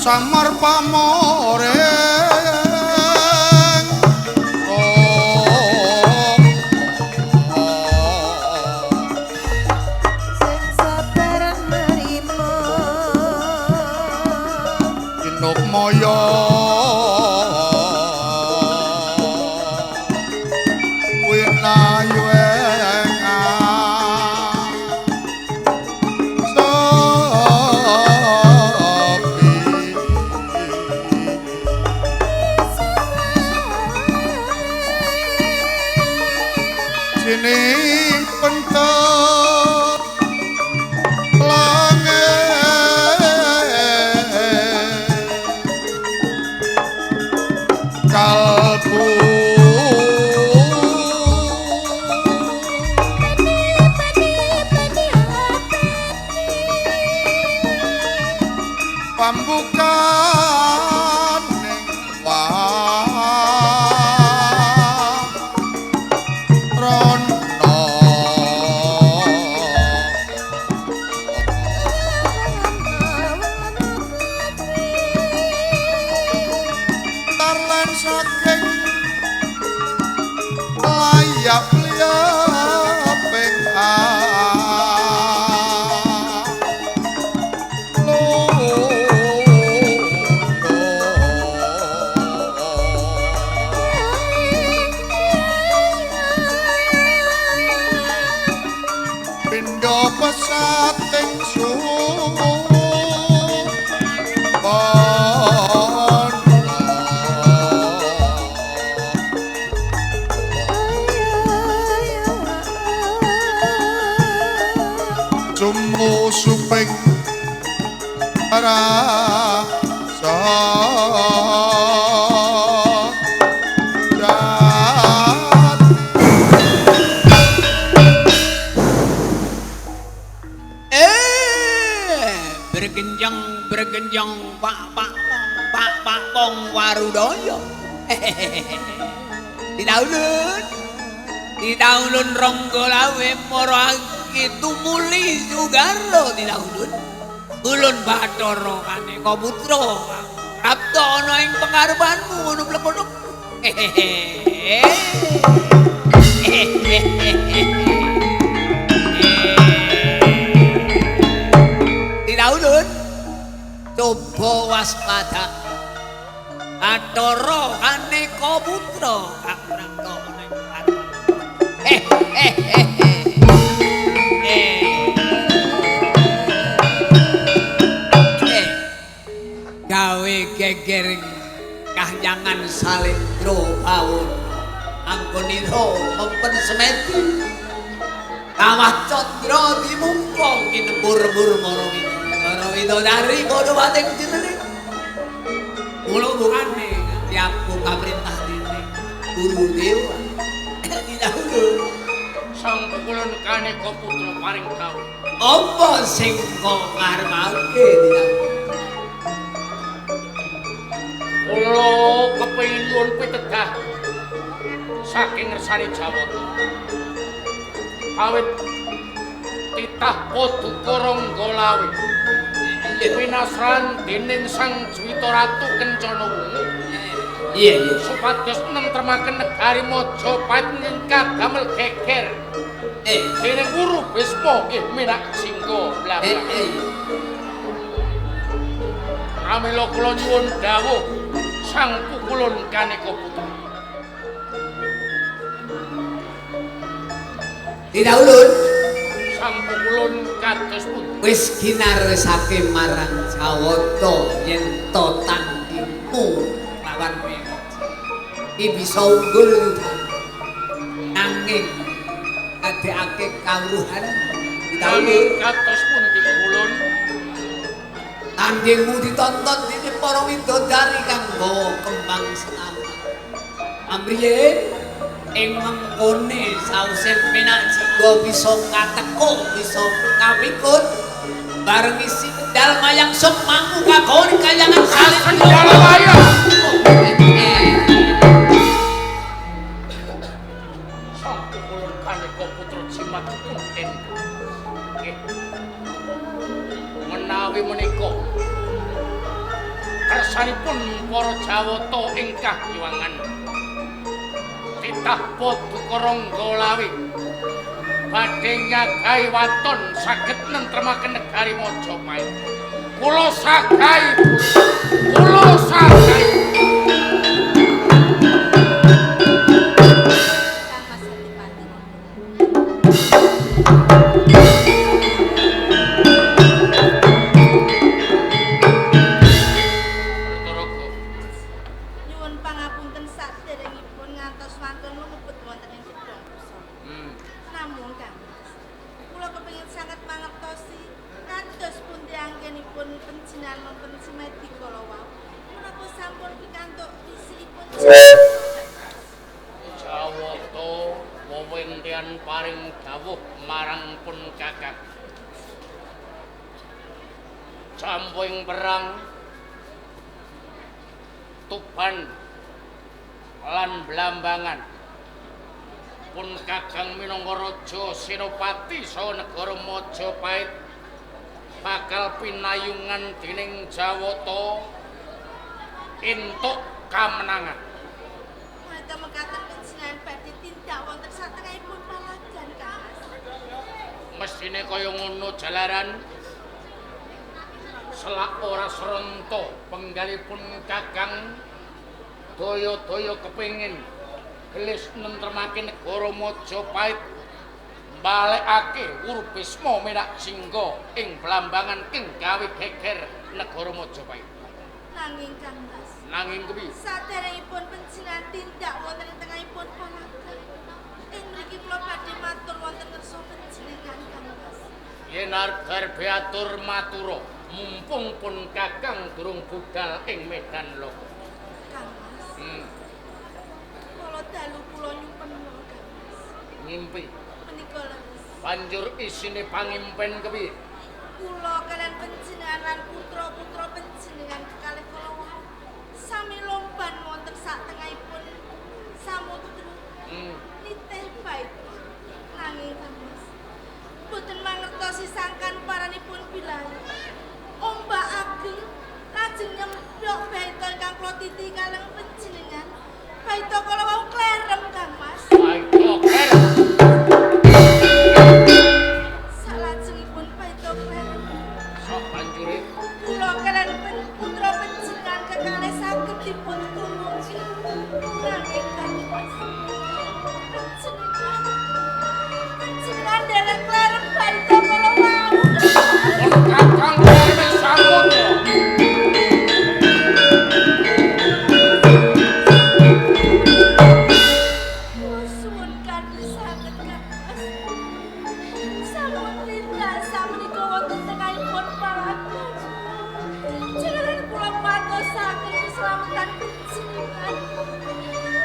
Samar pamoreng Sing sabar nerima Inukmaya Bergenjang pak pak pong pak pak pong warudaya. Ditaulun Ronggo Lawe marake tumuli sugara ditaulun. Ulun Bathara Kaneka Putra prapta ana ing pengarepanmu ngono plekono. Ditaulun coba waspada Bathara Kaneka Putra kang prapta ana ing pengarepanmu. Gawe geger kahyangan salendra bawon anggonira mempen semedi kawah candra dimungkung kinembur-embur marang widodari padha pating jenenge kula bukane tiap kaprintah dene guru dewa didhawuh Sang Pukulun Kaneka Putra paring dawuh. Apa sing kok karepake didhawuh? Kula kepengin nyuwun pitedah saking ngersane Jawata. Awit titah paduka Rangga Lawe winasran dening Sang Juwita Ratu Kencana Wungu. Iya, iya. Supados nentremaken negari Majapahit ing kadamel geger. Dening Guru Bisma nggih Minak Jingga Blabang. Pramila kula nyuwun dawuh Sang Pukulun Kaneka Putra. Didhawuhun Sang Pukulun kados pundi? Wis ginaresake marang Jawata yen to tandingmu lawan iki bisa unggul nanging kadekake kawruhan didhawuhi kados pundi Pukulun? Tandingmu ditonton dening para widodari kang gawa kembang setaman. Amriye ing mengkone sause Minak Jingga bisa katekuk, bisa kapikut bareng isi kendal mayang sukmamu kagone kayangan Salendra wayang. Sang Pukulun Kaneka Putra jimat kunten. Nggih. Menawi menika ing kahyangan. Titah Paduka Ranggalawe badhe nyagahi waton saged nentremaken negari Majapahit. Kula sagahi, kula sagahi. Kang Mas Adipati. Kertaraga, Nyuwun pangapunten saderengipun ngantos wantun lumebet wonten ing Gedhong Pusaka. Namun Kang Mas, kula kepengin sanget mangertosi kados pundi anggenipun panjenengan wonten semedi kala wau. Menapa sampun pikantuk isinipun Jawata wewentian paring dawuh marang pun kakang. Campuing perang Tuban lan Blambangan pun kakang minangka raja senopati saha negara Majapahit bakal pinayungan dening Jawata entuk kamenangan. Mata mekaten panjenengan badhe tindak wonten satengahipun palagan Kang Mas. Mesthine kaya ngono jalaran selak ora srenta penggalipun kakang daya-daya kepengin gelis nentremake negara Majapahit mbalekake Wuru Bisma Menak Jingga ing Blambangan ing gawe geger negara Majapahit. Nanging Kang Mas, Nanging kepiye? saderengipun panjenengan tindak wonten ing tengahipun palagan. Ing mriki kula badhe matur wonten ngersa panjenengan Kang Mas. Yen arep darbe atur matura, mumpung pun kakang durung budal ing medan loka. Kang Mas, kala dalu kula nyumpena Kang Mas. Ngimpi. Menika leres. Banjur isine pangimpen kepiye? Kula kalian panjenengan lan putra-putra panjenengan kekalih kala wau sami lomban wonten satengahipun samudra nitih baita. Nanging Kang Mas, boten mangertosi sangkan paranipun bilahi. Ombak ageng lajeng nyemplok baita ingkang kula titi kaleng panjenengan. Baita kala wau klerem Kang Mas. Baita klerem. Salajengipun baita klerem. Sok banjure Kula kalian putra panjenengan kekalih saged dipun tulungi. Nanging Kang Mas, panjenengan derek klerem baita kala wau. Pun kakang klerem ing samudra. Kula suwun kanthi sanget Kang Mas. Sampun tindak samenika wonten tengahipun palagan. Jalaran kula patosaken keselamatan panjenengan.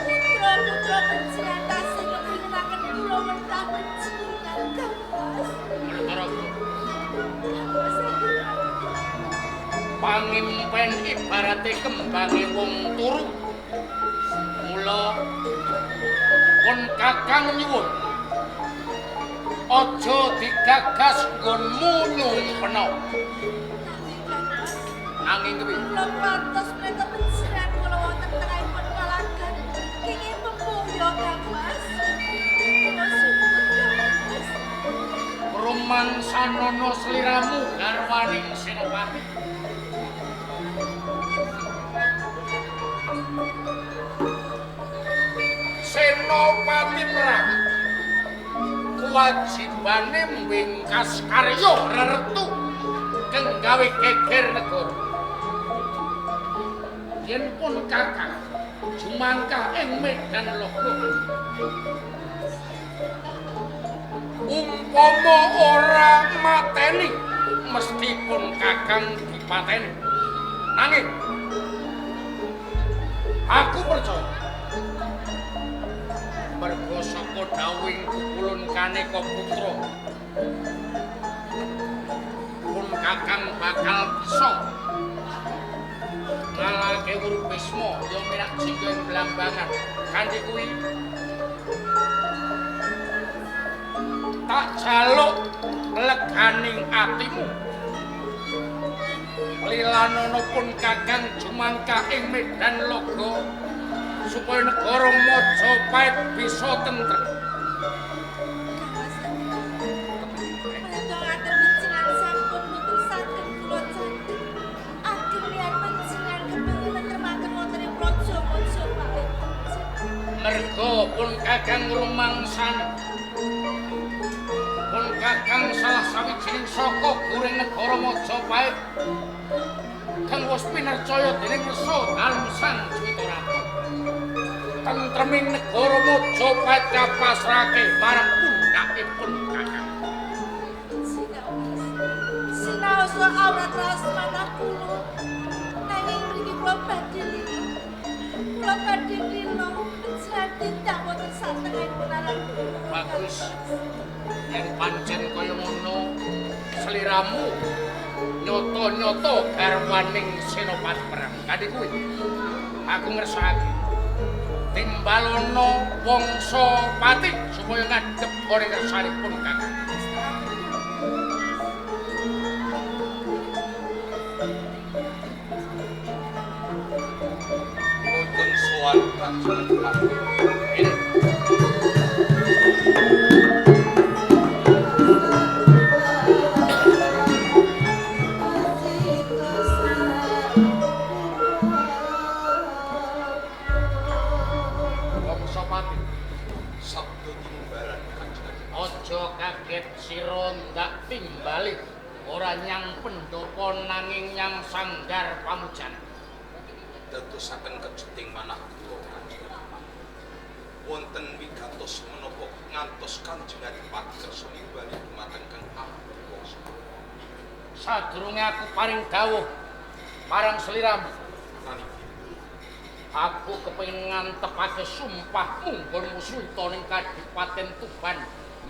Putra-putra panjenengan tasih kepingenaken kula mentah panjenengan Kang Mas. Kertaraga, Kang Mas saged pangimpen ibarate kembange wong turu. Mula pun kakang nyuwun aja digagas nggonmu nyumpena. Nanging Kang Mas, Nanging kepiye? kula patos menika panjenengan kula wonten tengahipun palagan. Kenging pemboyo Kang Mas. Kula suwun Kang Mas. Rumangsanana sliramu garwaning senopati. Senopati perang kewajibane mbingkas karya reretu kang gawe geger negara. Yen pun kakang jumangkah ing medan laga, umpama ora mateni mesti pun kakang dipateni. Nanging aku percaya mergo saka dawuhing kukulun kaneka putra pun kakang bakal bisa ngalahke Wuru Bisma ya Menak Jingga ing Blambangan. Kanthi kuwi tak jaluk leganing atimu. Lilanana pun kakang jumangkah ing medan laga Supaya negara Majapahit bisa tentrem. Mergo pun Kakang rumangsani, pun Kakang salah sawijining saka guring negara Majapahit kang wis pinercaya dening Resa Dalem Sang Juwita Ratu. Tentreming negara Majapahit kapasrahake marang pundhakipun Kakang. Sinaosa awrat raos manah kula, nanging mriki kula badhe lila. Kula badhe lila panjenengan tindak wonten satengahipun aran kula. Bagus. Yen pancen kaya ngono, sliramu nyoto-nyoto garwaning senopati perang. Kanthi kuwi aku ngersakake timbalono Wangsa Pati supaya ngadhep ora ngersanipun Kakang. Boten sowan Kanjeng Adipati. Wangsa Pati, Sabda tinimbalan Kanjeng Adipati. aja kaget sira ndak timbali ora nyang pendopo nanging nyang sanggar pamujan. Dadosaken kejeting manah kula Kanjeng Adipati. Wonten wigatos menapa ngantos Kanjeng Adipati kersa nimbali dumateng Kang Abdi Wangsa. Sadurunge aku paring dawuh marang sliramu, aku kepengin ngantepake sumpahmu nggonmu suwita ning Kadipaten Tuban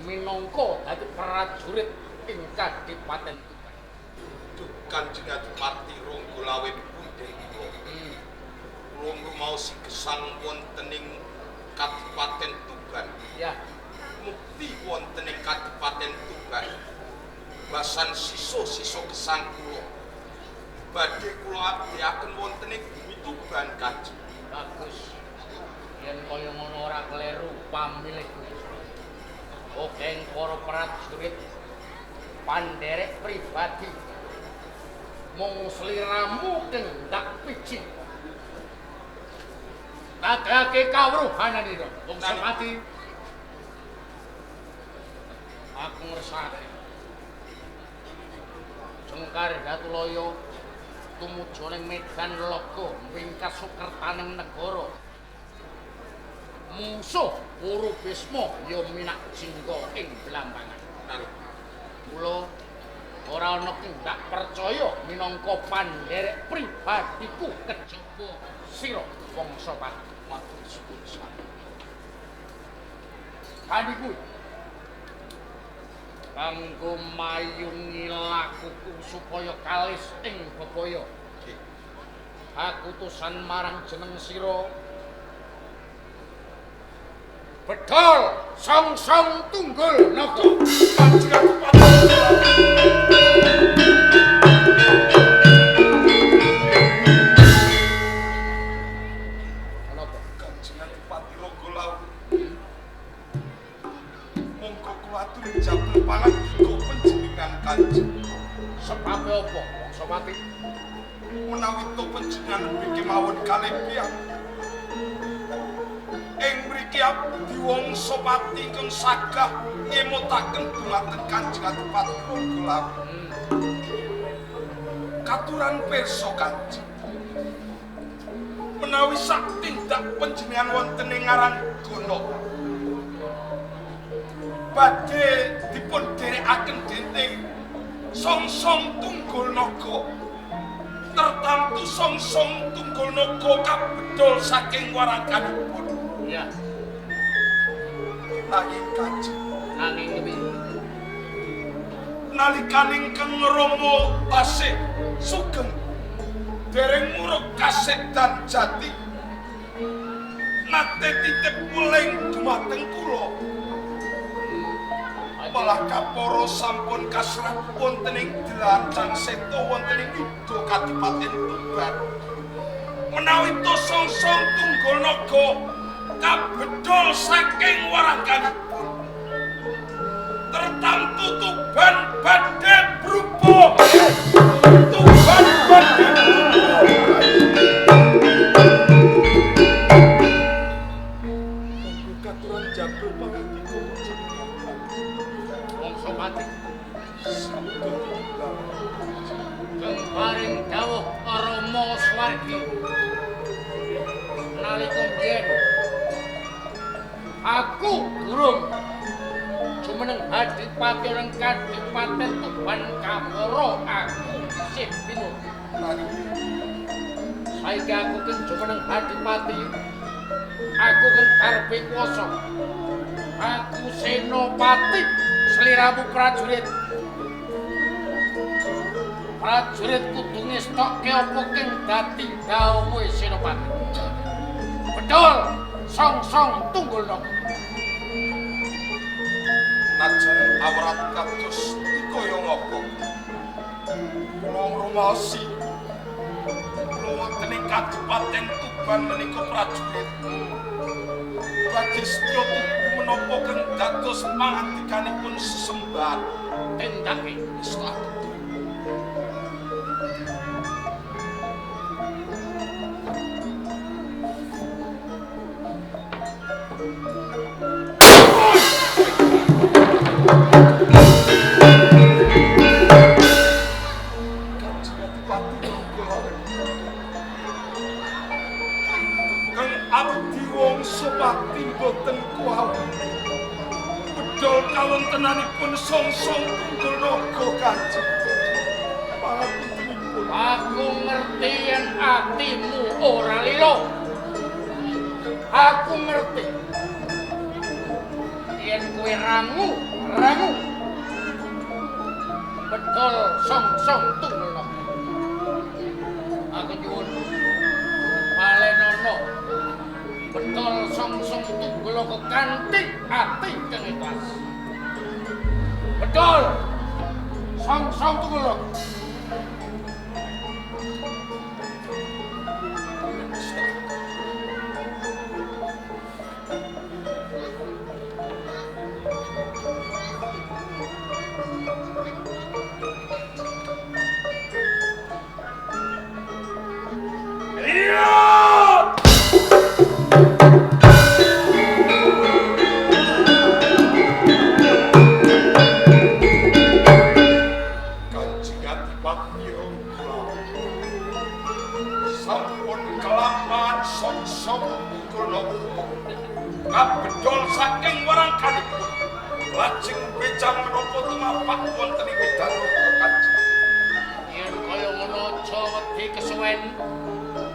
minangka dadi prajurit ing Kadipaten Tuban. Duh Kanjeng Adipati Ronggolawe punden kula. Kula ngrumaosi gesang wonten ing Kadipaten Tuban. Ya, Mukti wonten ing Kadipaten Tuban. Basan sisa-sisa gesang kula badhe kula abdiaken wonten ing bumi Tuban Kanjeng. Bagus. Yen kaya ngono ora kleru pamilihku. Oke, para prajurit pandherek pribadi mung sliramu kendak piji. Dadake kawruhananira Wangsa Pati. Aku ngersake Jengkar Datulaya tumuju ning medan laga wingkas sukertaning negara. Mungsuh Guru Bisma ya minak jingga ing Blambangan. Mula ora ana kendak percaya minangka pandherek pribadiku kejaba sira Wangsa Pati. Matur suwun sanget. Kanthi kuwi kanggo mayungi lakuku supaya kalis ing bebaya. Nggih. Akutusan marang jeneng sira bedol song-song tunggul naga. Kanjeng Adipati. Kenapa? Kanjeng Adipati Ronggolawe. Monggo kula aturi jabel pangandika panjenengan Kanjeng. Sebabe apa Wangsa Pati? Menawi to panjenengan nembe kemawon kalebihan. Ing mriki abdi Wangsa Pati ingkang sagah ngemutaken dumateng Kanjeng Adipati Ronggolawe. Katuran pirsa Kanjeng. Menawi sak tindak panjenengan wonten ing Aranggana badhe dipun dherekaken dening Songsong Tunggul Naga. Tertamtu Songsong Tunggul Naga kabedol saking waraganipun. Ya, Nanging Kanjeng, nanging kepiye? Nalikane ingkang Rama tasih sugeng dereng muruk kasedan jati nate titip muling dumateng kula. Malah kapara sampun kasrat wonten ing Dlacang Seta wonten ing Yuda Kadipaten Tuban. Menawi to songsong tunggul naga kabedol saking warangkanipun. Tertamtu Tuban badhe brubuh. Tuban badhe brubuh. Monggo katuran jabul pangandika panjenengan. Wangsapati Sabda tinimbalan. Kang paring dawuh Rama Swargi nalika biyen aku durung jumeneng adipati ing kadipaten Tuban Kamara aku isih bingung. Saiki aku keng jumeneng adipati, aku keng darbe kuwasa. Aku senopati sliramu prajurit. Prajurit kudu ngestokke apa keng dadi dawuhe senopati. Bedol songsong tunggul naga. Najan awrat kados dikaya ngapa. Kula ngrumaosi Kula wonten ing Kadipaten Tuban menika prajurit. Badhe setya tuhu menapa keng dados pangandikanipun sesembahan. Tindake Istake. Kanjeng Adipati kula. Kang abdi Wangsapati boten kuwau. Bedol kawontenanipun songsong tunggul naga Kanjeng. Pangapuntenipun. Aku ngerti yen atimu ora lilo. Aku ngerti yen kowe rangu, rangu. Bedol songsong tunggul naga. Aku nyuwun balenono bedol songsong tunggul naga kanthi ati kang ikhlas. Bedol songsong tunggul naga. Kanjeng Adipati kula. Sampun kelampahan songsong tunggul naga. Kabedol saking warangkanipun. Lajeng becang menapa tumapak wonten ing medan naga Kanjeng. Yen kaya ngono aja wedi kesuwen.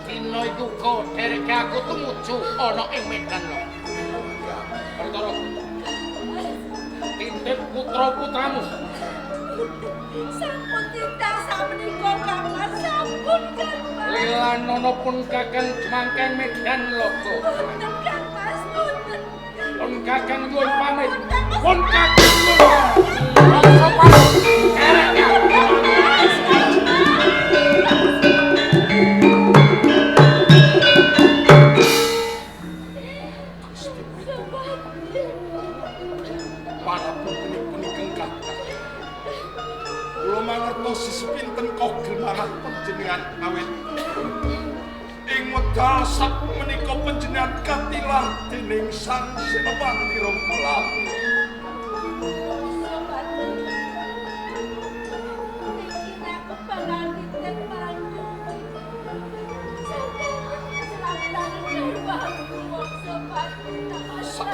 Dina iki uga dhereke aku tumuju ana ing medan lho. Perkara titip putra-putramu. Sampun tindak sakmenika Kang Mas, sampun Kang Mas. Lilanono pun kakang jemangkeng medan laga. Boten Kang Mas, boten. Pun kakang nyuwun pamit. Pun kakang nyuwun. Wangsapati kerek aku. Mas, Kang Mas. Gusti Pitung. Pangapuntenipun ingkang kathah. Kula mangertosi sepinten kogel manah panjenengan awit ing wekdal sapunika panjenengan katilar dening Sang Senopati Rangkalawi. Sopati. Niki aku bakal titip marang kowe. Sampeyan selametake garwaku, Sopati. Sak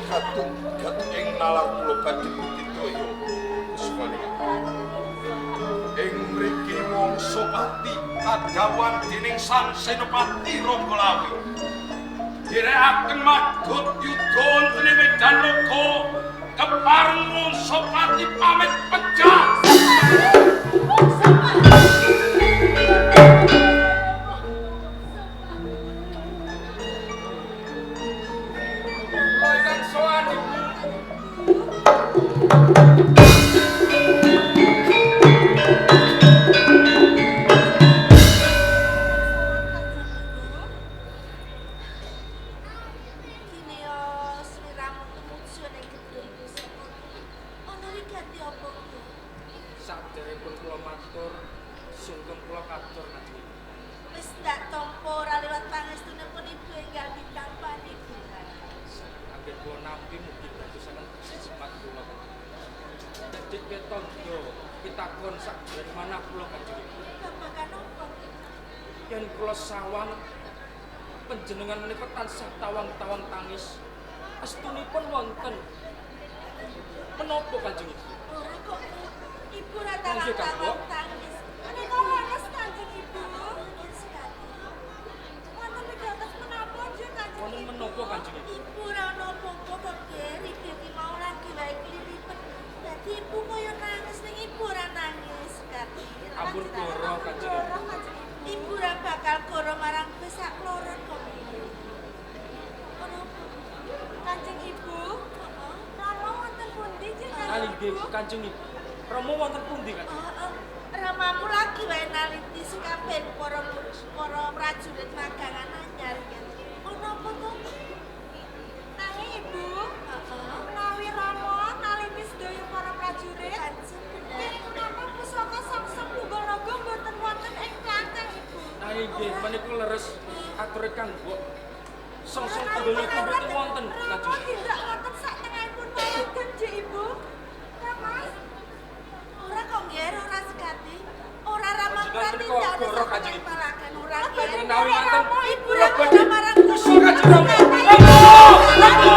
gatuk ing nalar kula badhe budidaya Puspaningat. Ing mriki Wangsapati kadhawuhan dening Sang Senopati Ranggalawi. Direkaken magot yudha wonten ing medan laga kepareng Wangsapati pamit pejah. Kula ingkang sowan Ibu. kula nampi mugi dadosaken peksi jimat kula. Dadi ketandha pitakon sak jroning manah kula Kanjeng Ibu. Babagan apa? Yen kula sawang panjenengan menika tansah tawang-tawang tangis. Estunipun wonten. Menapa Kanjeng Ibu? Ora kok Ibu ora tawang-tawang tangis. Menika leres Kanjeng Ibu. Wonten wigatos menapa nggih Kanjeng Ibu? Wonten menapa Kanjeng Ibu? Ibu ora ana apa-apa kok, Ger. Iki mau lagi wae klilipen. Dadi ibu koyo nangis ning ibu ora nangis, Kati. Ampun goro Kanjeng Ibu. Ibu ora bakal goro marang kowe sak kloron kok. Ono apa? Kanjeng Ibu? Heeh. Rama wonten pundi nggih Kanjeng Ibu? Nggih Kanjeng Ibu. Rama wonten pundi Kanjeng? Heeh. Ramamu lagi wae naliti sekaben para prajurit magangan anyar. Ono apa to? Nanging Ibu, heeh. Menawi Rama naliti sedaya para prajurit, Kanjeng bener. Menapa pusaka Sangsem Tunggul Naga mboten wonten ing klangkeng Ibu? Nah inggih menika leres ature Kang Mbok. Songsong Tunggul Naga mboten wonten Rama Kanjeng. tindak wonten sak tengahipun palagan nggih Ibu. Mas. Ora kok nggih ora sekati. Ora Rama Panjenengan menika tindak goro Kanjeng Ibu. Palagan ora nggih. Menawi wonten Ibu ora marang usul Kanjeng Rama. Rama! Rama!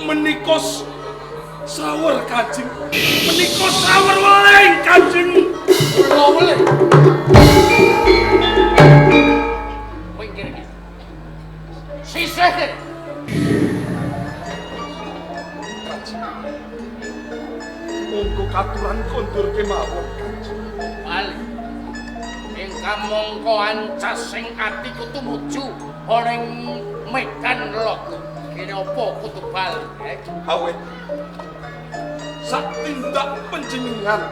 Menika sawer Kanjeng. Menika sawer weling Kanjeng. Kula weling. Pinggir iki. Sisih. Kanjeng. Monggo katuran kondur kemawon Kanjeng. Bali. Ingkang mongko ancas sing atiku tumuju ana ing medan laga. Kene apa kudu bali? Awet sak tindak panjenengan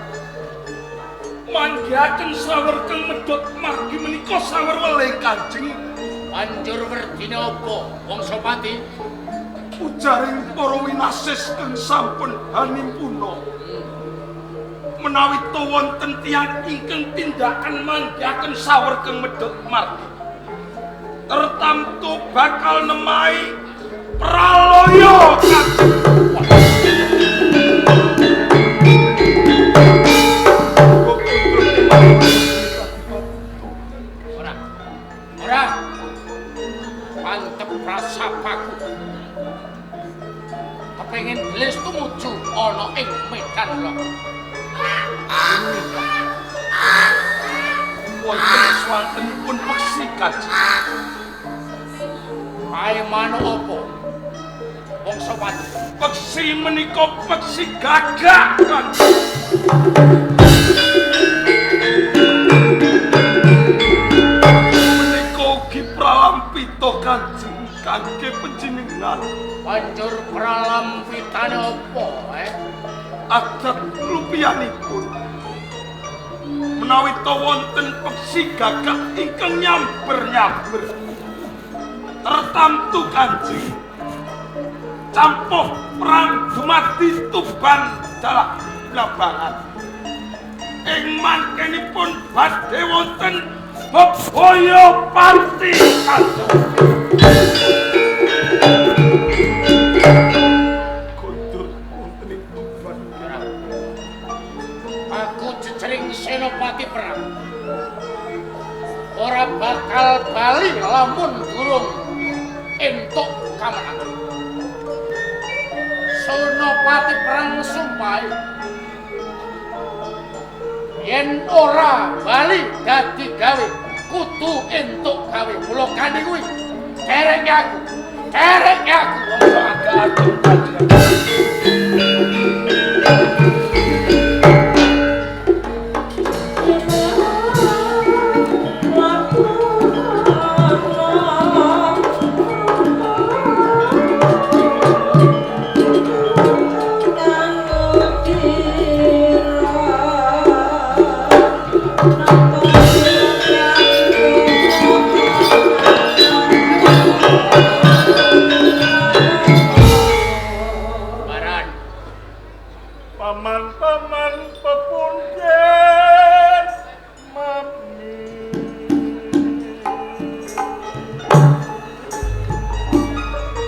manggihaken sawer kang medhot margi menika sawer weling Kanjeng. Banjur werdine apa Wangsapati? Ujaring para winasis kang sampun hanimpuna. Menawi to wonten tiyang ingkang tindakan manggihaken sawer kang medhot margi tertamtu bakal nemahi pralaya Kanjeng. Ora. Ora. Pantep prasapaku. Kepengin belis tumuju ana ing medan laga. Wonten swantenipun peksi Kanjeng. Kae manuk apa? Wangsapati. Peksi menika peksi gagak Kanjeng. Menika ugi pralampita Kanjeng kangge panjenengan. Banjur pralampitane apa, eh? Adat lupianipun menawi to wonten peksi gagak ingkang nyamber-nyamber tertamtu Kanjeng campuh perang dumadi Tuban dalah Blabangan ing mangkenipun badhe wonten bebaya pati Kanjeng. Kondur wonten ing Tuban. Aku jejering senopati perang. Ora bakal bali lamun durung entuk kamenangan. Senopati perang sumpah yen ora bali dadi gawe kudu entuk gawe. Mula kanthi kuwi derek aku wong sok Agak-agak Kanjeng. Baran. Paman-paman pepundhen mami.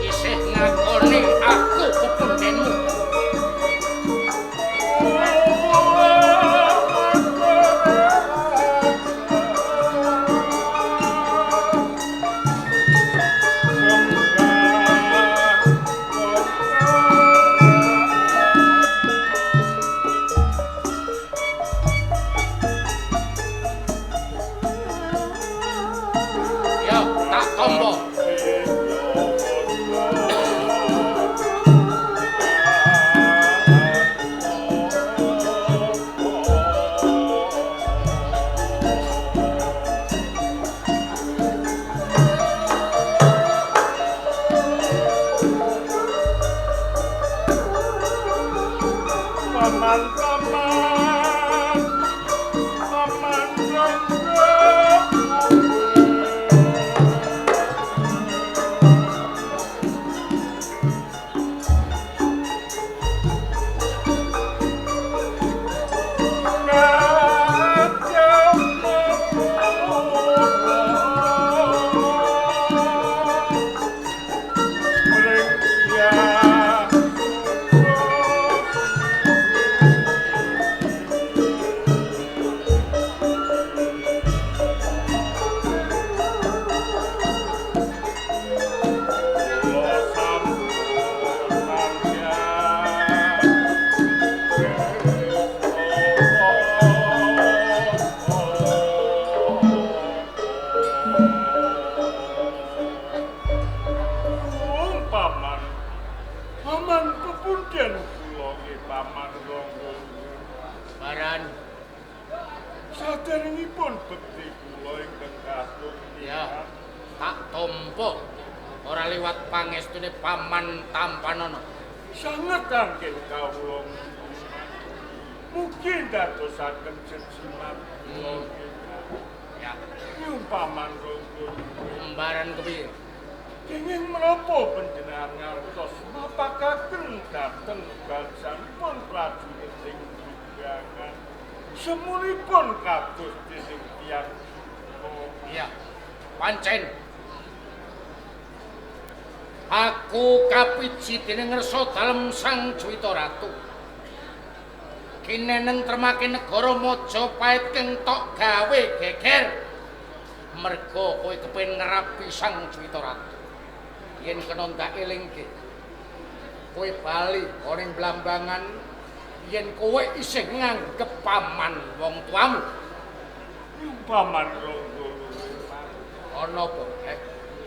Isih ngakoni aku pepundhenmu. Ya, tak tompo. Paman-paman, paman ronggo. Paman, paman kepunden kula nggih paman Rangga. Baran. Saderengipun bekti kula ingkang katur. Ya, tak tompo. Ora liwat pangestune paman Tampanana. Sanget anggen kawula. Mugi ndadosaken jejimat kula nggih. Ya, Nyuwun paman Rangga. Kembaran kepiye? Kenging menapa panjenengan ngartos mapakaken dhateng bangsanipun prajurit ing Grugangan. Semunipun kados dening tiyang Iya. Pancen. Aku kapiji dening ngersa dalem Sang Juwita Ratu. Kineneng tremake negara Majapahit keng tok gawe geger. Merga kowe kepengin ngrabi Sang Juwita Ratu. Yen kena ndak elingke. Kowe bali ana ing Blambangan yen kowe isih nganggep paman wong tuamu. Paman Rangga. Ana apa?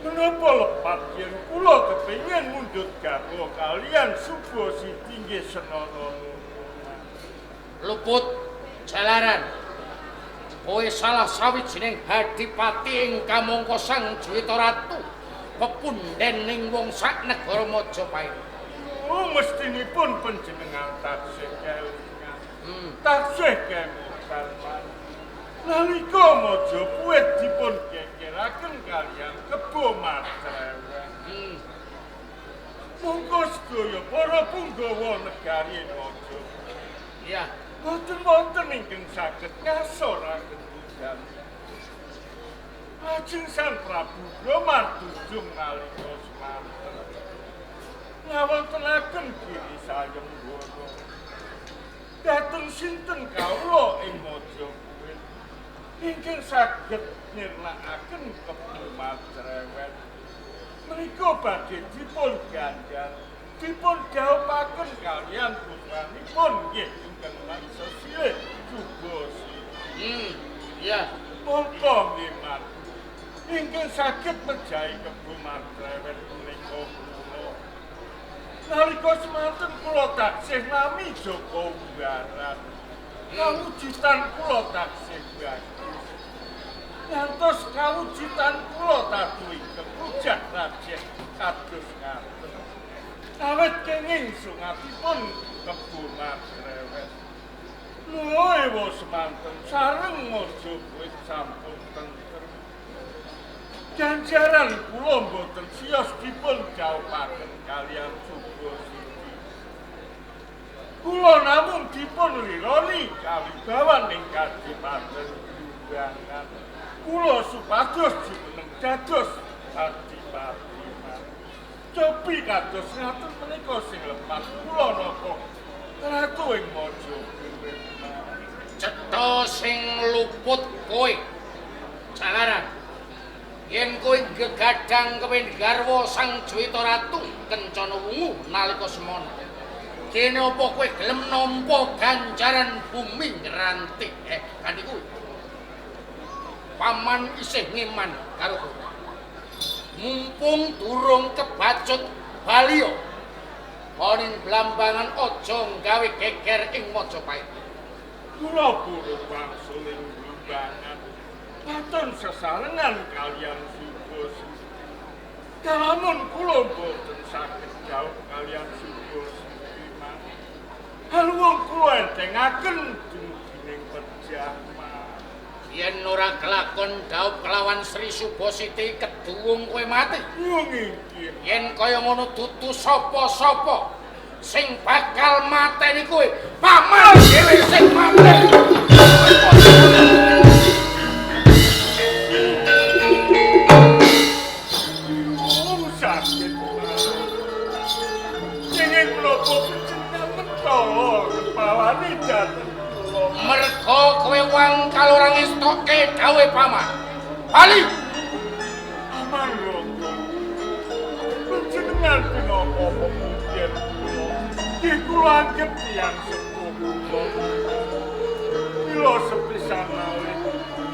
Menapa lepat yen kula kepengin mundhut garwa kalian Subasiti nggih Senana. Luput jalaran. Kowe salah sawijining hadipati ing kamangka Sang Juwita Ratu, pepunden ning wong sak negara Majapahit. Oh, mestinipun panjenengan taksih kelingan. Taksih kemutan. Nalika Majapahit dipun gegeraken kalian Kebo Matreweng. Monggo sedaya para punggawa negari Majapahit. Iya. Boten wonten ingkang saged ngasoraken budal. Lajeng Sang Prabu Brahma dujung nalika semanten ngawontenaken Giri Sayembara. Dhateng sinten kawula ing Majapahit ingkang saged nirnakaken Kebo Matrewet. Menika badhe dipun ganjar, dipun dhawuhaken kaliyan putranipun nggih ingkang maha silih Subasiti. Iya. Mongko nggih matu ingkang saged mejahi Kebo Matrewet punika kula. Nalika semanten kula taksih nami Joko Wumbaran. Kawujudan kula taksih bagus. Ngantos kawujudan kula taduhi keprujah rajeh kados ngaten. Awit kenging sungatipun kebo madrewet. Luwe semanten sareng Majapahit sampun tentrem. Ganjaran kula mboten siyos dipun jaupaken kaliyan Subasiti. Kula namung dipun lironi kawibawan ing kadipaten Blumbangan. Kula supados jumeneng dados adipati. Cobi kados ngaten menika sing lepat kula napa ratu ing Majapahit. Cetha sing luput kowe. Jalaran. Yen kowe gegadang kepengin garwa Sang Juwita Ratu Kencana Wungu nalika semono. Dene apa kowe gelem nampa ganjaran bumi ngranti? Kanthi kuwi. Paman isih ngeman karo kowe. Mumpung durung kebacut baliya. Konin Blambangan aja gawe geger ing Majapahit. Kula purun wangsul ing Blambangan. Katon sesarengan kaliyan Subasiti. Kalamun kula mboten saged jauh kaliyan Subasiti maneh. Haluwung kula entengaken dumugining pejah. Yen ora kelakon dhaup kelawan Sri Subasiti keduwung kowe mati. Inggih. Yen kaya ngono dudu sapa-sapa sing bakal mateni kowe, paman dhewe sing mateni. Sakit. Kenging menapa panjenengan mentala kepalane dhateng kula. Merga kowe wangkal ora ngestoke dawuhe paman. Bali. Aman Rangga. Panjenengan pinangka pepundhen kula. Nggih kula anggep tiyang sepuh kula. Mila sepisan malih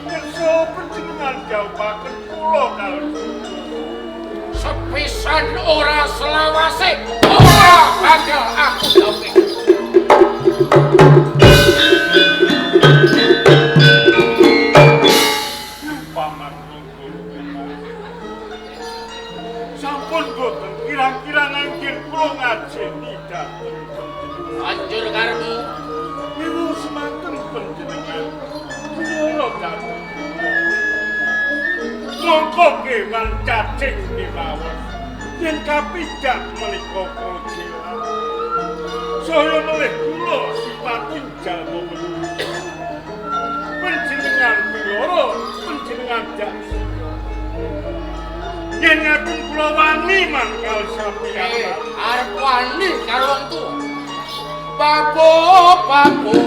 kersa panjenengan jawuhaken kula kalih. Sepisan ora selawase ora bakal aku jawab. Paman Rangga sampun boten kirang-kirang anggir kula ngajeni dhateng panjenengan. Banjur karepmu niku semanten panjenengan kula dhateng kula. Mongko kewan cacing kemawon yen kapijak menika krojilan. Saya melih kula sipating jalma menungsa. Panjenengan piloro, panjenengan jaksana. Yen ngaten kula wani mangkal sampeyan. Arep wani karo wong tuwa. Babo, babo.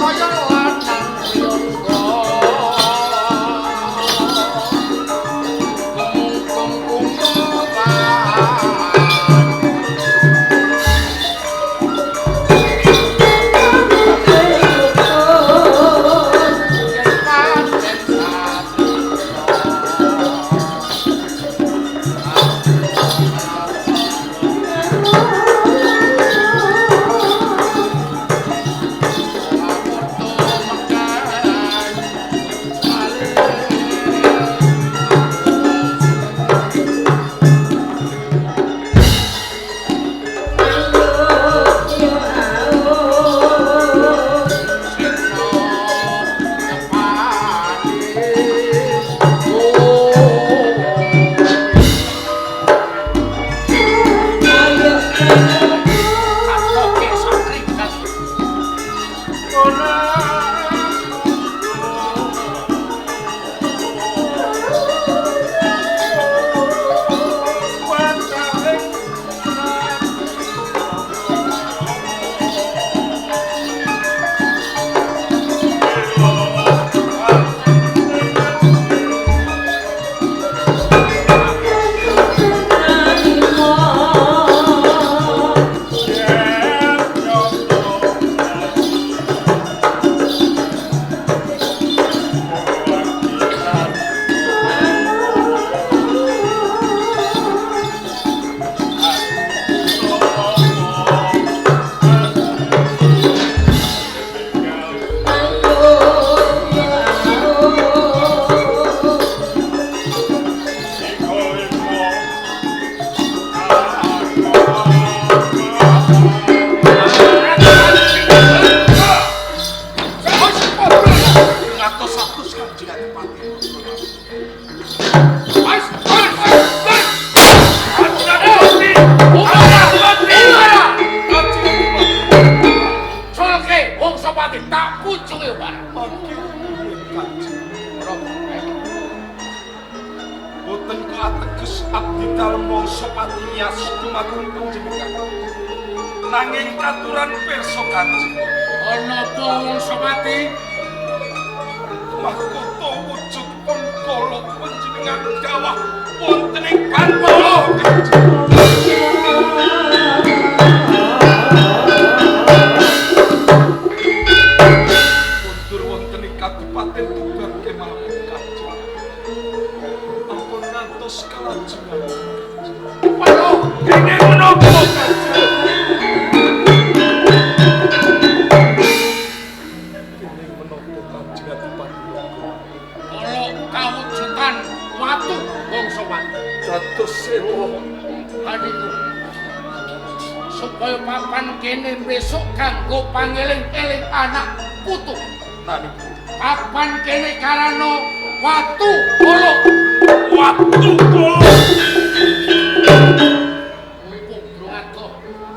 Kaya lanang yoga kumungkum. Wangsapati miyos dumateng panjenengan. Nanging katuran pirsa Kanjeng. Ana apa Wangsapati? Mahkota wujud pun kala panjenengan gawah wonten ing Banpala Kanjeng. Kundur wonten ing Kadipaten Tuban kemawon Kanjeng. Ampun ngantos kalajengan. Waduh, kene menapa Kanjeng? Kene menapa Kanjeng Adipati Naga? Kala kawujudan watu Wangsapati. Dados sewa Adikku. Supaya papan kene besok kanggo pangeling-eling anak putu. Naniku. Papan kene karana watu golok. Watu golok. Mumpung durung adoh,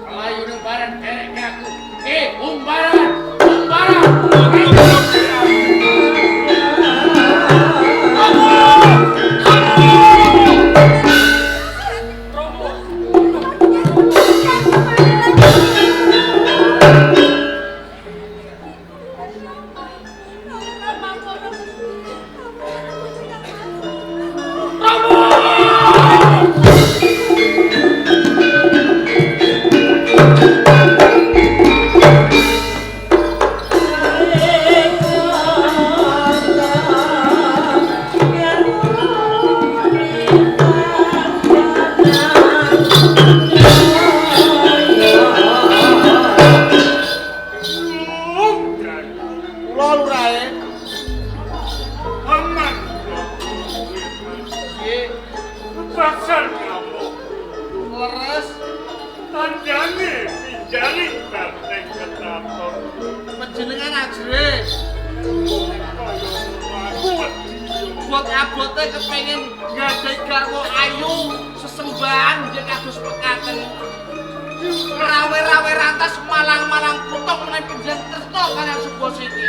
mlayu bareng dereke aku. Umbaran, umbaran. Kula lurahe Aman. Nggih, Pasar kamu leres tandane pinjari banteng ketraton. Panjenengan ajrih. Aku wedi. Abot-abote kepengin nggadahi garwa ayu sesembahan nggih kados mekaten. Rawe-rawe rantas malang-malang putung menawi panjenengan tresna kaliyan Subositi.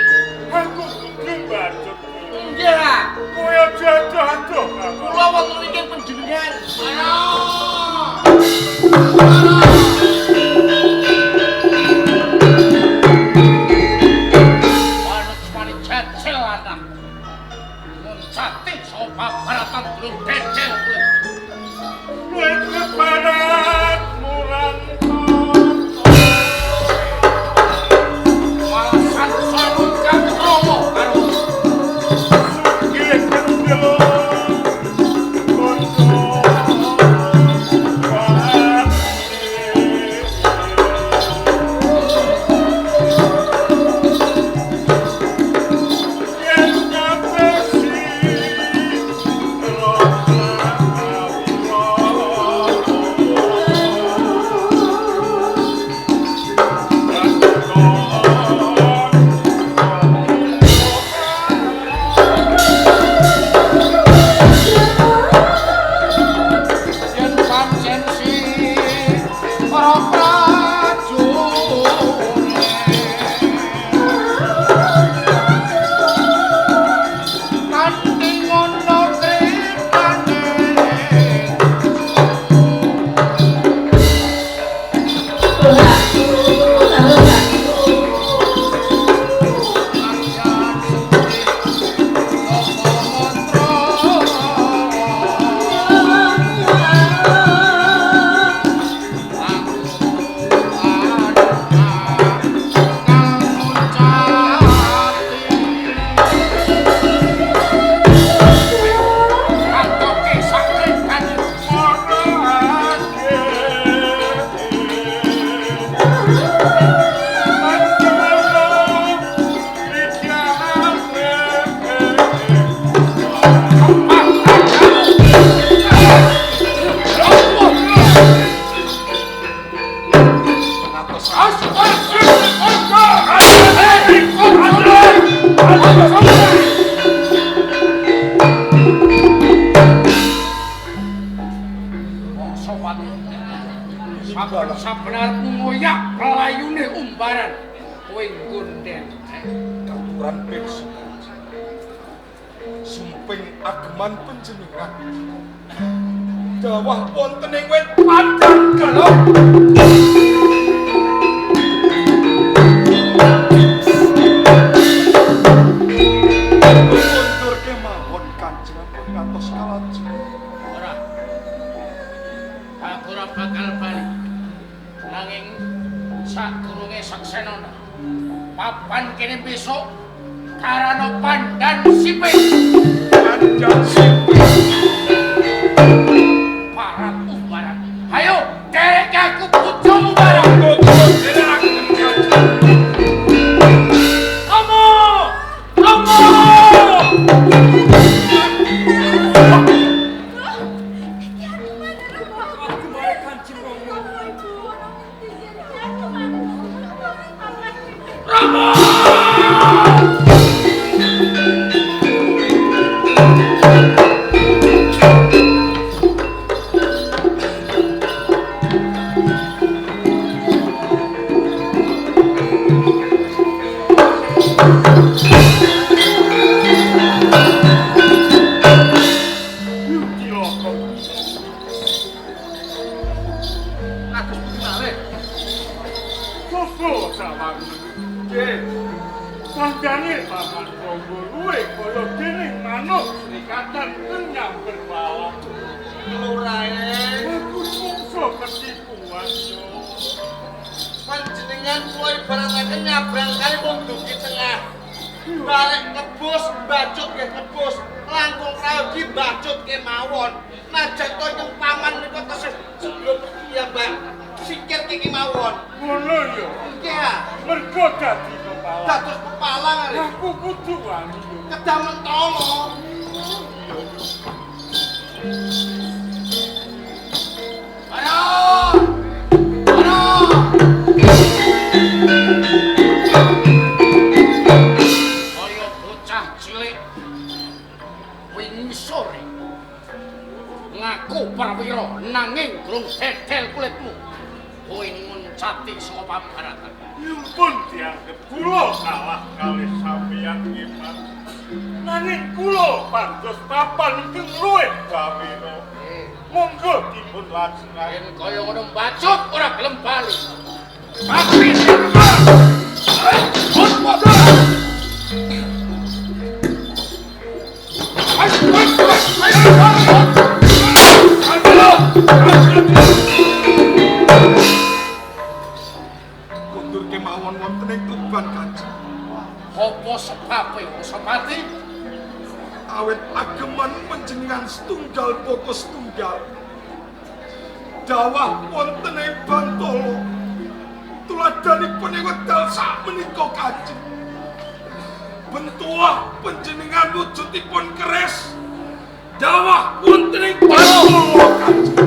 Aku kudu bacot. Nggih, ha. Kowe aja adoh-adoh. Kula wonten mriki panjenengan. Manut cecil anak. Muncati saka baratan durung decel kulit. Kowe kebarat murang Malah sansaya kang krama karo sugih kendel. Kondo Yen kapesi yen pancen si para prajurit. Kanthi ngono tritane Aryan sugih saka mantra. Saben-saben ngoyak pelayune umbaran kowe nggonden. Katuran pirsa Kanjeng. Sumping ageman panjenengan. Dawah wonten ing wit pandan galung. Mundur kemawon Kanjeng ampun ngantos kalajeng. Ora. Aku ora bakal bali. Nanging sadurunge saksenono. Papan kene besok karana pandan sipit. Pandan sipit. Parat umbaran. Ayo derek aku putra umbaran. Romo! Romo! Romo! Kados pundi malih? Sopo sawang nggih. Tanggane paman Rangga luwe kaya dening manuk srikatan nyamber bawang. Lurae, aku mungso ketipuan yo. Panjenengan kula ibarataken nyabrang kali mung dugi tengah. Balik ngebus, bacut nggih ngebus, langkung prayogi bacut kemawon. Najan to ingkang paman menika tesih sebelum pergi ya, Mbak. Sikir iki mawon. Ngono yo. Nggih ha. Mergo dadi pepalang. Dados pepalang arek. Aku kudu wani yo. Kedah mentolo. Ayo! Ayo! Kaya bocah cilik wingi sore ngaku prawira nanging durung dedel kulitmu. Kowe nguncati saka pabaratan. Nyumpun dianggep kula kalah kalih sampeyan nggih, Mas. Nanging kula pandos papan ingkang luwih prawira. Monggo dipun lajengaken. Yen kaya ngono mbacut ora gelem bali. Pasti Kundur kemawon wonten ing Tuban Kanjeng. Apa sebabe Wasapati? Awit ageman panjenengan setunggal boko setunggal. Dawah wonten ing Bantala. Tuladhanipun ing wekdal sakmenika Kanjeng. Bentuah panjenengan wujudipun keris. Dawah wonten ing Bantala Kanjeng.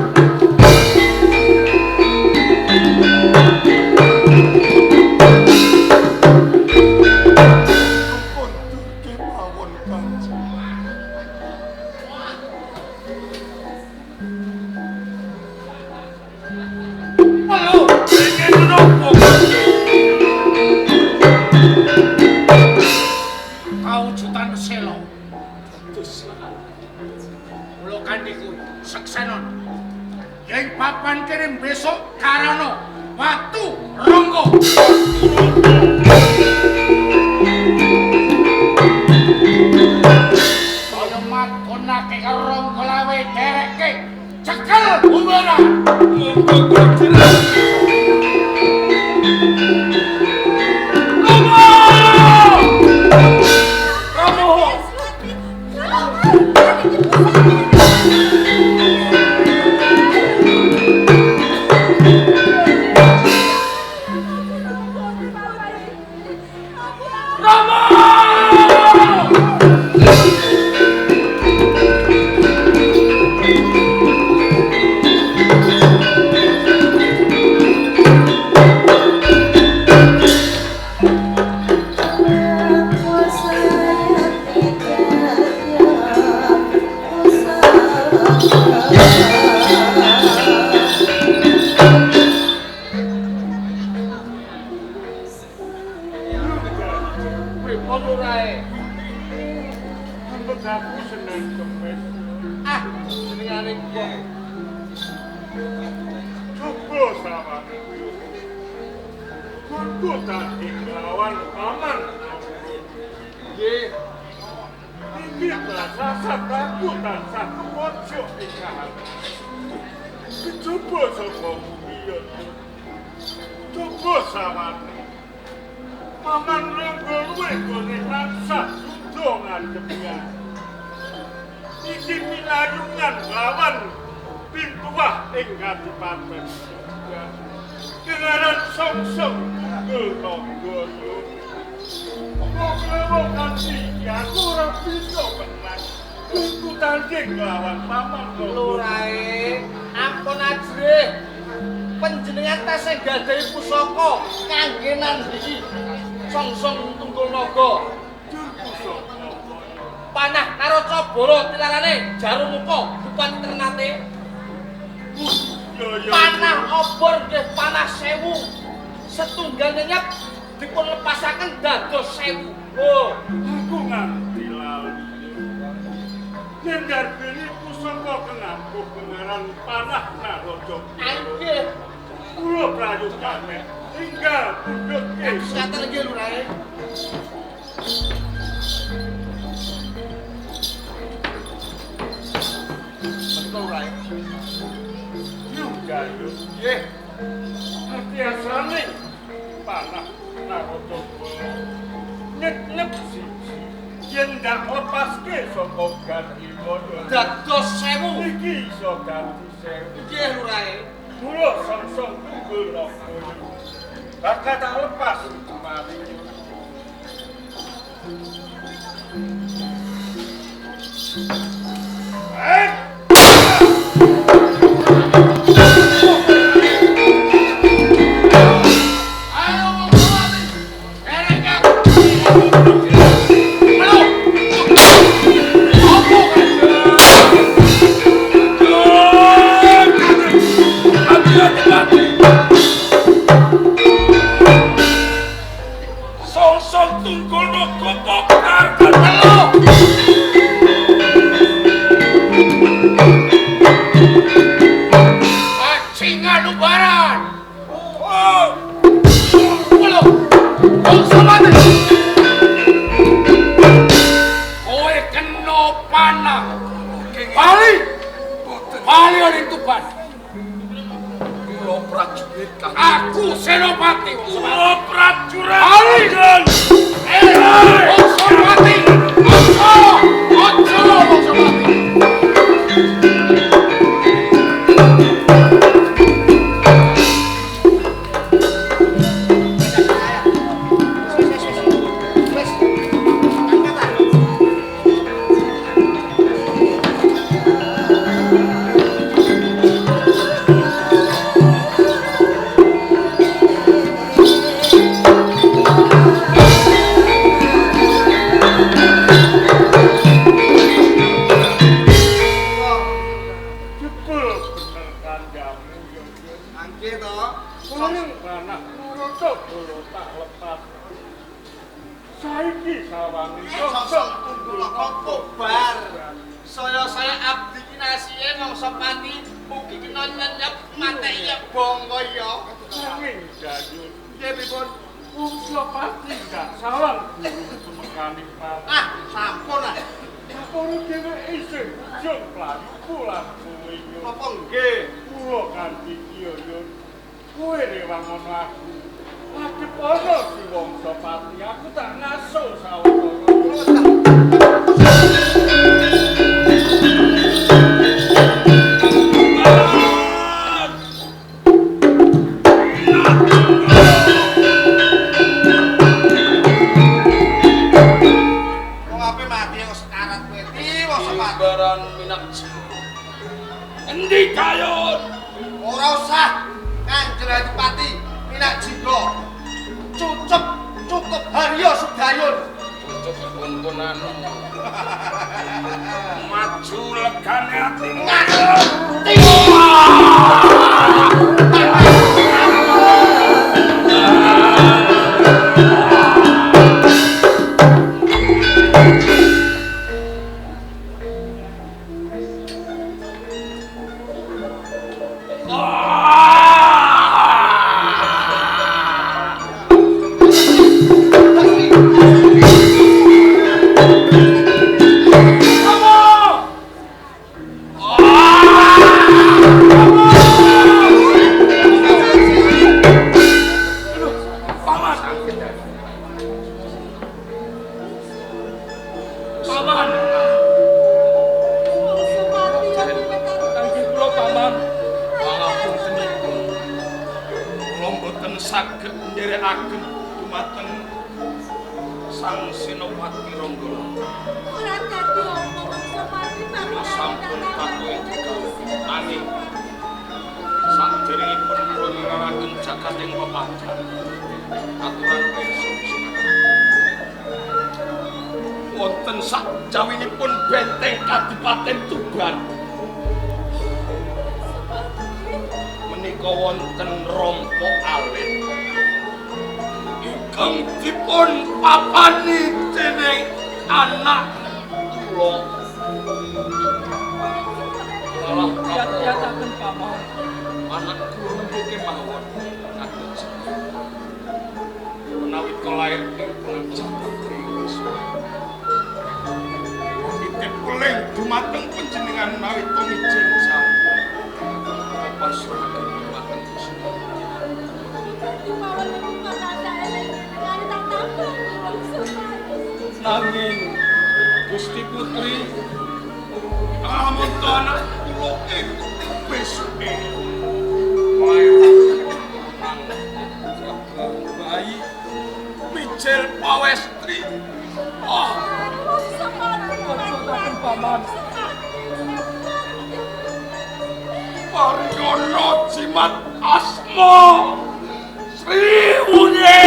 Kundur kemawon Kanjeng. Halo, Ingin menapa Kanjeng? Kawujudan selo. Kula kandhiku seksenon. Yen papan kene besok karana watu rangga. Kaya matonake karo rangga lawe dereke cekel bumbara. Monggo kula dherek. Romo! Romo! Romo! Pripun lurae? Ampun aku Senin Kemis. Ah, jenengane piye? Coba sawane. Kudu tanding lawan paman. Nggih. Iki prasasat aku tansah kepojok ing kahanan. Kecoba saka bumi. Coba sawane. Paman Rangga luwih gone tansah yuda ngadhepi aku. Iki pinayungan lawan pintuwah ing kadipaten. Kengaran songsong tunggul naga yo. Kok kanthi iki aku ora bisa menang. Kudu tanding lawan paman Lurae, ampun ajrih. Panjenengan tasih gadhahi pusaka kangge nandhingi songsong tunggul naga. Jur pusaka panah Naracabala tilarane Jarumuka Bupati Ternate. Panah obor nggih panah 1000. Setunggal nyenyep dipun lepasaken dados 1000. Oh, aku nganti lali. Yen garbene pusaka kenampuh pengaran panah Naracabala. Nggih. Kula prayogane tinggal pundhutke. Ngaten nggih Lurae. Menika Lurae. Gayo. Nggih. Atiasane panah Naracabala nyet-nyet siji yen ndak lepaske saka Gandiwa dados 1000. Iki iso dadi 1000. Nggih Lurae. Kula songsong tunggul naga. Bakal tak lepas mari. Eh! Songsong tunggul naga pokar ketelu. Acingan ubaran. Oh. Lho. Wongso mati. Kowe kena panah. Bali. Bali ning Tuban. Kula prajurit kang Aku Senopati Wongso Mati. Kula prajurit. Bali. Wongso Mati. Aja. Aja Wongso Mati. Wis. Angkat ah. Jebul bener kandhamu yo. Mangke to. Kuning panah Naracabala tak lepas. Saiki sawangi Songsong tunggul naga kobar. Saya-saya abdi kinasihe Wangsapati mugi kena nyenyep mateki bangga ya. Nanging Dayun, Nggih pripun? Wangsapati gak sawang guru tumekaning panah. Ah, sampun ah. Kaporo dheweke isih ujung mlayu lan kowe yo. Apa nggih? Kula kanthi Kyayun. Kowe rewang ana aku. Lagi ana si Wangsapati, aku tak ngaso sawetara. Wong ape mati kok sekarat kowe. Ti Wangsapati. Baran minak. Endi Dayun? Ora usah. Kanjeng Adipati Minak Jingga. Cucup cukup Haryo Sudayun. Cucup tuntunanmu. saged nderekaken dumateng Sang Senopati Ronggolawe. Ora dadi apa Wangsapati Kula sampun patuh nanging saderengipun kula niraraken jagating pepadhan aturan pirsa wonten sakjawinipun benteng Kadipaten Tuban menika wonten rompok alit ingkang dipun papani dening anak kula. Lalah kiat-kiataken paman. Anak kula nembe kemawon kados menawi kelair ing jagat Wisma. Titip keling dumateng panjenengan menawi tongijin sampun pasrahaken dumateng Gusti. Nanging Gusti Putri amun to anak kula ing besuke lair bayi mijil pawestri. Oh, paman. Pariono jimat asma Sri Wunye.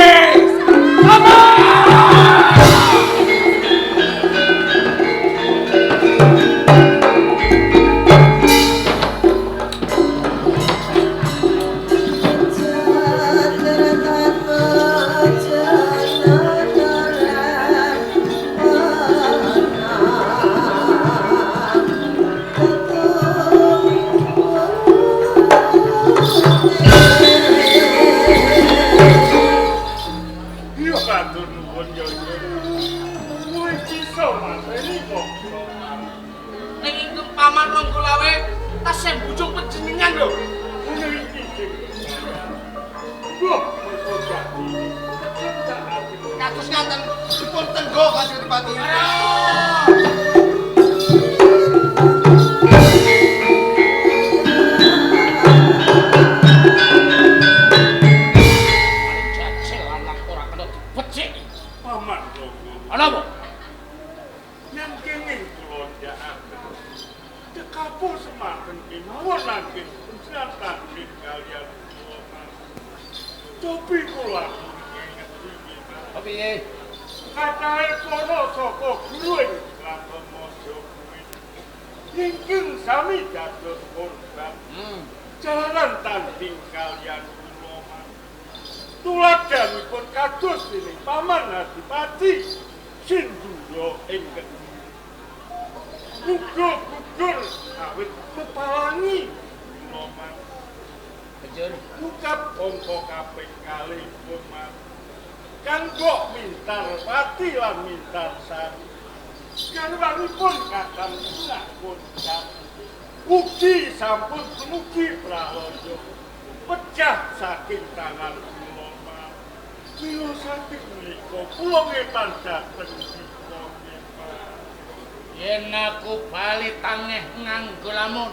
Yen aku bali tangeh nganggo lamun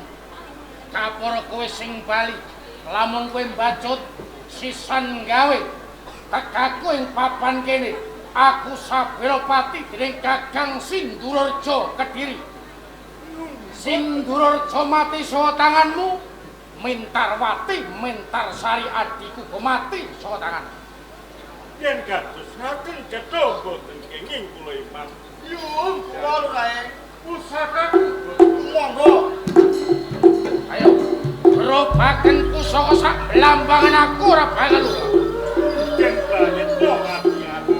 kapara kowe sing bali lamun kowe mbacut sisan gawe tekaku ing papan kene aku sabela pati dening Kakang Sinduraja Kediri. Sinduraja mati saha tanganmu, Mintarwati Mintarsari adhiku mati saha tangan. Yen kados ngaten cetha mboten kenging kula iman. Yung kula lurae pusakaku monggo. Ayo grobaken pusaka sak blambangan aku ora bakal lurah. Yen prayitna ati-ati.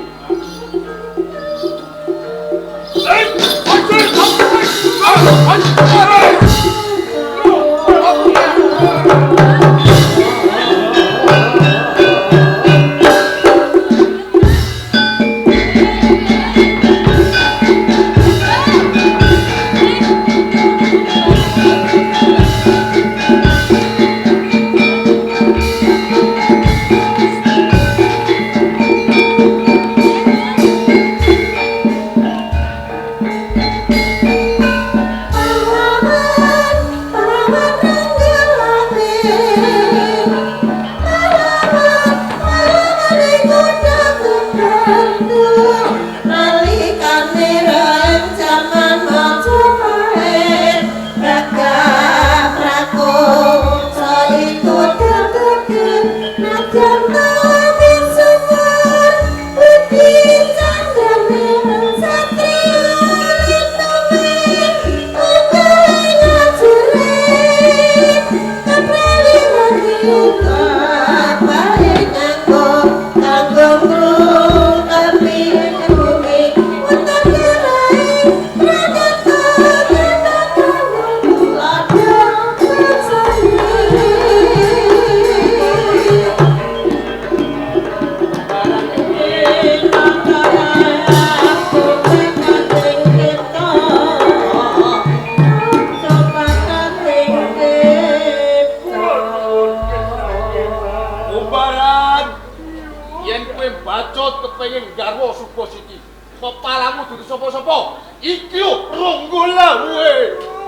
Kowe mbacut kepengin garwa Subasiti. Kepalamu dudu sapa-sapa. Iki yo Ronggo Lawe.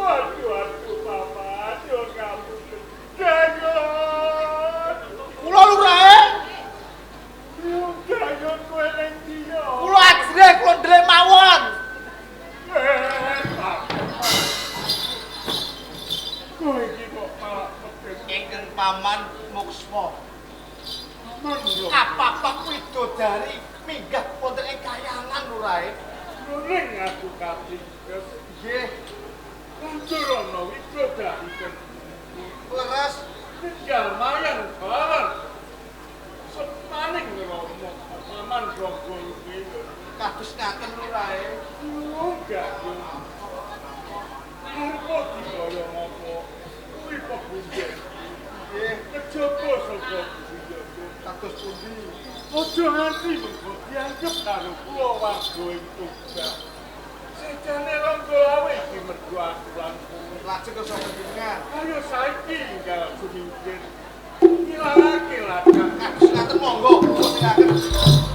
Aduh, aduh, Paman, yo ngapunten. Gayon. Kula lurahe. Yo gayon kowe ning ndi yo? Kula ajrih, kula ndelek mawon. Kowe iki kok malah peken. Ingkang paman Muksma. Monggo. Kapapak widodari minggah wonten ing kayangan lurahe. Ning aku katingkes. Nggih, Mundur ana widodari ten. Leres. Tinggal mayang bareng. Semaning romo paman Ronggo iki. Kados ngaten lurahe. Enggak. Arep dikaya ngopo? Kuwi pebundhen. Nggih, Kejaba saka Gusti. Kados pundi? Aja nganti mengko dianggep karo kula warga ing Tuban. Sejane Ronggo Lawe iki mergo aku lan kowe. Lajeng kersa panjenengan. Ayo saiki enggal sumingkir. Ngilangake ladang. Kados ngaten monggo, kula tindakaken.